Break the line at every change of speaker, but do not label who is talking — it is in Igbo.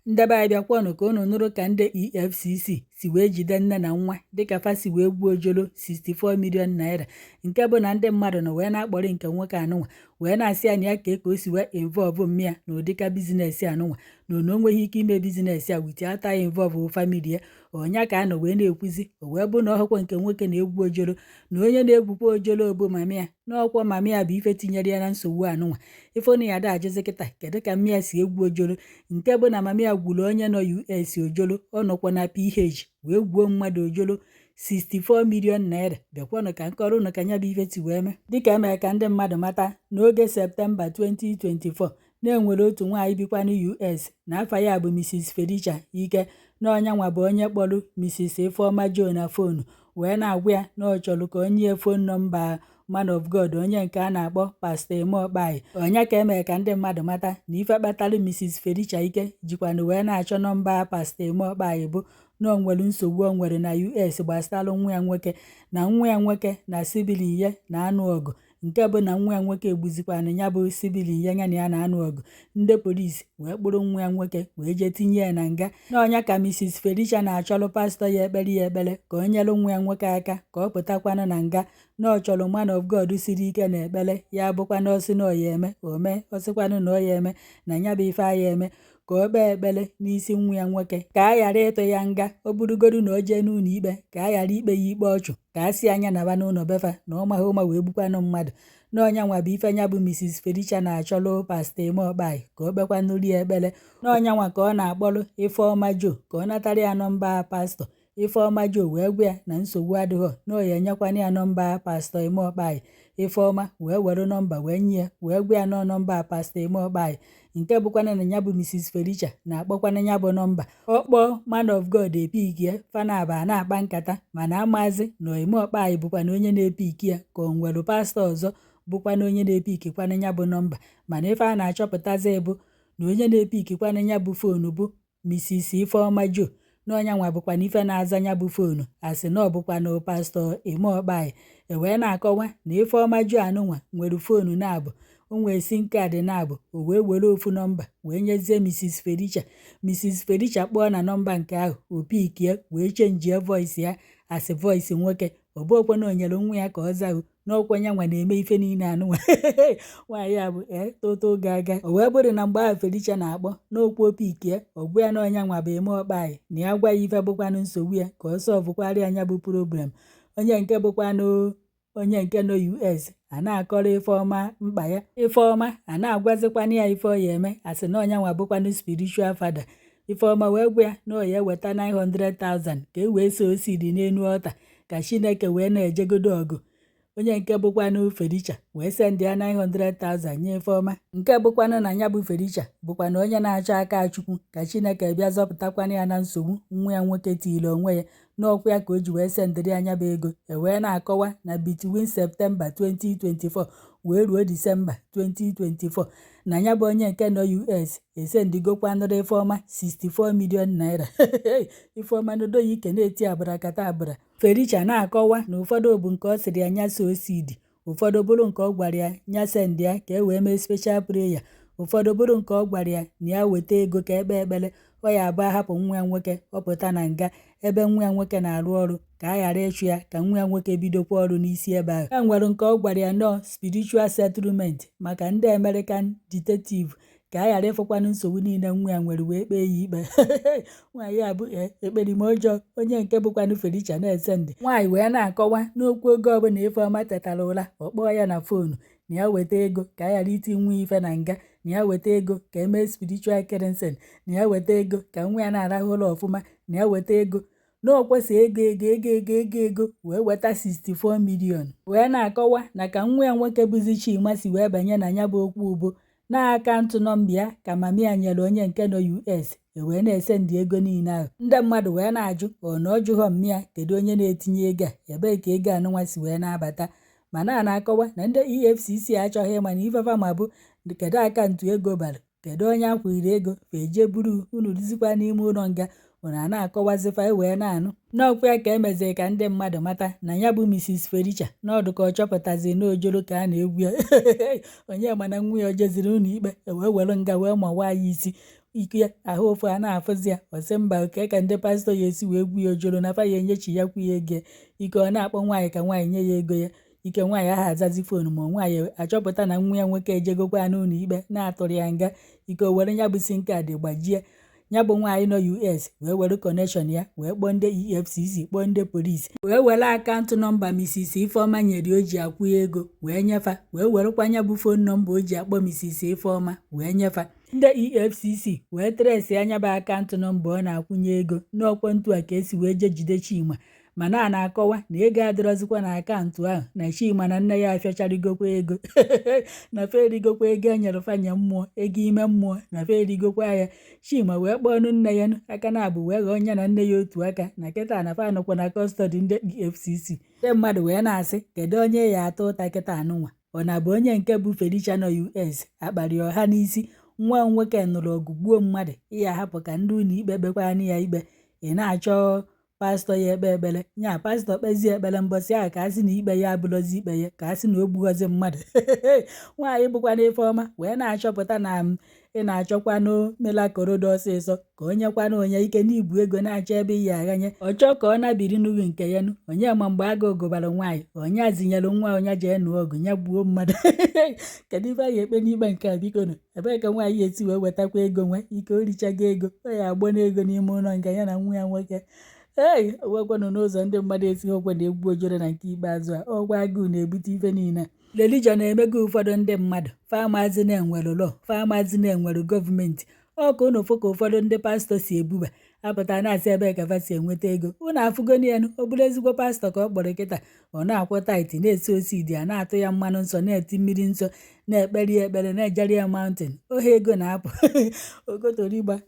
Ndị be anyị, bịakwanụ ka unu nụrụ ka ndị EFCC si wee jide nne na nwa dịka fa si wee gbuo ojolo 64 million naira, nke bụ na ndị mmadụ nọ wee na-akpọrị nke nwoke anụnwa, wee na-asị ya na ya ka o si wee involve mmịa na ụdịka business anụnwa, na o nweghị ike ime business a without involve family ya. Ọnya ka a nọ wee na-ekwuzi, o wee bụ na ọhụkwa nke nwoke na-egwu ojolo, na onye na-egwukwa ojolo bụ mama ya, n'ọkwa mama ya bụ ife tinyere ya na nsogbu anụnwa. Ife na ya ada ajụzi kịta, kedu ka mmịa si egwu ojolo, nke bụ na mama ya gwuru onye nọ US ojolo, ọ nọkwa na PH wee gwuo mmadụ ojolo 64 million naira. Bịakwanụ ka nkọrọ ụnụ ka nya bụ ife si wee mee. Dịka emere ka ndị mmadụ mata, n'oge Septemba 2024, na-enwere otu nwaanyị bikwanụ US na afa ya bụ Mrs. Felicia Ike, na ọnyanwa bụ onye kpọrọ Mrs. Ifeoma Joe na phone, wee na-agwa ya na ọ chọrọ ka onye nye phone number man of God, onye nke a na-akpọ Pastor Emma Okpai. Onye ka emere ka ndị mmadụ mata na ife kpatara Mrs. Felicia Ike jikwanụ wee na-achọ nọmba Pastor Emma Okpai bụ na o nwere nsogbu o nwere na US gbasara nwa ya nwoke, na nwa ya nwoke na sibling ya na-anụ ọgụ, nke bụ na nwa ya nwoke egbuzikwanụ ya bụ sibling ya, ya na ya na-anụ ọgụ. Ndị polisi wee kpụrụ nwa ya nwoke wee jee tinye ya na nga. N'ọnya ka Mrs. Felicia na-achọrọ pastọ ya ekpere ya ekpere ka o nyere nwa ya nwoke aka ka ọ pụtakwanụ na nga, na ọ chọrọ man of God siri ike na ekpere ya, bụkwa na ọsị na ọya eme ome, ọsịkwanụ na ọya eme na ya bụ ife aya eme, ka o kpee ekpere n'isi nwa ya nwoke ka a ghara ịtụ ya nga, ọ bụrụgodu na o jee n'ụlọ ikpe, ka a ghara ikpe ya ikpe ọchụ, ka a si anya naba n'ụlọ befa na ọ maghị ụma wee gbukwanụ mmadụ. N'ọnya nwa bụ ife nya bụ Mrs. Felicia na-achọlụ Pastor Emma Okpai ka o kpekwanụrụ ya ekpere. N'ọnya nwa ka ọ na-akpọrọ Ifeoma Joe ka ọ natara ya nọmba pastọ. Ifeoma Joe wee gwa ya na nsogbu adịghọ, na ọ ya enyekwana ya nọmba Pastor Emma Okpai. Ifeoma wee were nọmba wee nye ya, wee gwa ya nọọ nọmba Pastor Emma Okpai, nke bụkwana na ya bụ Mrs. Felicia na-akpọkwana ya bụ nọmba. Ọ kpọọ, man of God epikie, fanaba na-akpa nkata, mana amazi na Emma Okpai bụkwana onye na-epiki ya, ka o nwere pastọ ọzọ bụkwana onye na-epikikwana ya bụ nọmba. Mana ife a na-achọpụtazi bụ na onye na-epikikwana ya bụ phone bụ Mrs. Ifeoma Joe, na ọnya nwa bụkwana ife na-aza ya bụ phone, asị na ọ bụkwanụ Pastọ Emma Okpai. E wee na-akọwa na Ifeoma Joe anụnwa nwere phone na-abụ, o nwee SIM card na-abụ. O wee were ofu nọmba wee nyezie Mrs. Felicia. Mrs. Felicia kpọọ na nọmba nke ahụ, o pikie, wee chenjie voice ya asị voice nwoke. Ọ bụghịkwa na o nyere nwa ya ka ọ zaa, n'ọkwa ya nwa na-eme ife niile anụnwa. Nwaanyị a bụ ee toto ga-aga. O wee bụrụ na mgbe ahụ Felicia na-akpọ n'okwu, opikie, ọ gwa ya na ọnya nwa bụ Emma Okpai, na ya gwa ya ife bụkwanụ nsogbu ya ka ọ solvekwara anya bụ problem. Onye nke bụkwanụ onye nke nọ US a na-akọrọ Ifeọma mkpa ya, Ifeọma a na-agwazikwana ya ife ọ ya eme, asị na ọnya nwa bụkwanụ spiritual father. Ifeọma wee gwa ya na ọ ya eweta 900,000 ka e wee so osiri n'elu ọta ka Chineke wee na-ejegodo ọgụ. Onye nke bụkwanụ Felicia wee send ya 900,000 nye Ifeọma, nke bụkwanụ na ya bụ Felicia bụkwanụ onye na-achọ aka Chukwu ka Chineke bịa zọpụtakwanụ ya na nsogbu nwa ya nwoke tiri onwe ya n'ọkwa ya, ka o ji wee sendịrị anya bụ ego. E wee na-akọwa na between September 2024 wee ruo Disemba 2024, na ya bụ onye nke nọ US esendigokwanụrụ Ifeọma 64 million naira. Ifeọma nodo ya ike na-eti abụrakata abụra. Felicia na-akọwa na ụfọdụ bụ nke ọ sịrị ya nya so seed, ụfọdụ bụrụ nke ọ gwara ya nya send ya ka e wee mee special prayer, ụfọdụ bụrụ nke ọ gwara ya na ya weta ego ka ekpe ekpere ọ ya abụ ahapụ nwa ya nwoke ọ pụta na nga ebe nwa ya nwoke na-arụ ọrụ, ka a ghara ịchụ ya, ka nwa ya nwoke bidokwa ọrụ n'isi ebe ahụ. E nwere nke ọ gwara ya nọọ spiritual settlement maka ndị American detective, ka a ghara ịfụkwanụ nsogbu niile nwa ya nwere wee kpee ya ikpe. Nwaanyị a bụ ekperima ọjọọ. Onye nke bụkwanụ Felicia na-ese ndị nwaanyị wee na-akọwa n'okwu, oge ọbụla Ifeọma tetara ụra, ọ kpọọ ya na phone na ya weta ego ka a ghara iti nwa ife na nga, na ya weta ego ka emee spiritual cleansing, na ya weta ego ka nwa ya na-arahụ ụra ọfụma, na ya weta ego, na o kwesị ego, ego, ego, ego, ego, ego, wee weta 64 million. Wee na-akọwa na ka nwa ya nwoke bụzi Chima si wee banye na ya bụ okwu bụ na account nọmba ya ka mami ya nyere onye nke nọ US, e wee na-esendị ego niile ahụ. Ndị mmadụ wee na-ajụ, ọ na ọ jụghọ mmịa, kedu onye na-etinye ego a, ebee ka ego anụnwa si wee na-abata? Mana a na-akọwa na ndị EFCC achọghị ịma, na ifefa ma bụ kedu account ego bara, kedu onye akwụriri ego, fa eje buru unu duzikwa n'ime ụlọ nga. Unu a na-akọwazifa wee na-anụ n'ọkwa ya ka emeziri ka ndị mmadụ mata na ya bụ Mrs. Felicia n'ọdụ ka ọ chọpụtazi n'ojoro ka a na-egwu ya. Onye mana nwa ya o jeziri ụlọ ikpe, e wee were nga wee mawa ya isi. Ike ahụ ofu a na-afụzi ya. Ọ sị mba, oke ka ndị pastọ ya esi wee gwu ya ojoro na fa ya enyechi ya kwu ya ego. Ike ọ na-akpọ nwaanyị ka nwaanyị nye ya ego ya. Ike nwaanyị ahụ azazi phone, ma nwaanyị achọpụta na nwa ya nwoke ejegokwa n'ụlọ ikpe na-atụrụ ya nga. Ike o were ya bụ SIM card gbajie. Ya bụ nwaanyị nọ US wee were connection ya wee kpọọ ndị EFCC, kpọọ ndị polisi, wee were account number Mrs Ifeọma nyere o ji akwụ ego wee nyefa, wee werekwa ya bụ phone number o ji akpọ Mrs Ifeọma wee nyefa. Ndị EFCC wee trace anya bụ account number ọ na-akwụnye ego n'ọkwọ ntu a ka esi wee jee jide Chima. Mana a na-akọwa na ego adịrọzikwa na account ahụ, na Chima na nne ya afịacharigokwa ego, na fa erigokwa ego e nyere fanye mmụọ, ego ime mmụọ, na fa erigokwa ya. Chima wee kpọọ nne ya aka na abụ wee ghọọ ya na nne ya otu aka, na kịta na fa nọkwa na custody ndị EFCC. Ndị mmadụ wee na-asị, kedu onye ya ata ụta kịta anụnwa? Ọ na-abụ onye nke bụ Felicia nọ US akpari ọha n'isi nwa nwoke nụrụ ọgụ gbuo mmadụ, ịya hapụ ka ndị ụlọ ikpe kpekwanụ ya ikpe, ị na-achọ pastọ ya ekpe ekpere nya pastọ kpezie ekpere mbọsị ahụ ka a sị na ikpe ya abụrọzi ikpe ya, ka a sị na o gbughọzi mmadụ. Nwaanyị bụkwana Ifeọma wee na-achọpụta na m ị na-achọkwanụ melakorodo ọsịsọ ka onye kwanụ onye ike n'ibu ego na-achọ ebe iyi aghanye, ọ chọọ ka ọ nabiri nugu nke ya nụ. Onye ma mgbe agụụ gụbara nwaanyị, onye azinyere nwa onye jee nụọ ọgụ ya gbuo mmadụ? Kedu ife a ga-ekpe n'ikpe nke a, biko nụ? Ebee ka nwaanyị esi wee wetakwa ego nwe ike o richago ego ọ ya agbọ n'ego n'ime ụlọ nga ya na nwa ya nwoke? Ei, owekwanụ n'ụzọ ndị mmadụ esighị okwe na egwu ojoro na nke ikpeazụ a, ọkwa agụụ na-ebute ife niile. Religion na-emego ụfọdụ ndị mmadụ famazi na-enwere law, famazi na-enwere gọọmenti. Ọ ka unu fụ ka ụfọdụ ndị pastọ si ebuba apụta na-asị ebe ka fa si enweta ego. Unu afụgoni enu, ọ bụrụ ezigbo pastọ ka ọ kpọrọ kịta, ọ na-akwụ tithe, na-esi osidi, a na-atụ ya mmanụ nsọ, na-eti mmiri nsọ, na-ekpere ya ekpere, na-ejere ya mountain, ohe ego na-apụ okotorigba.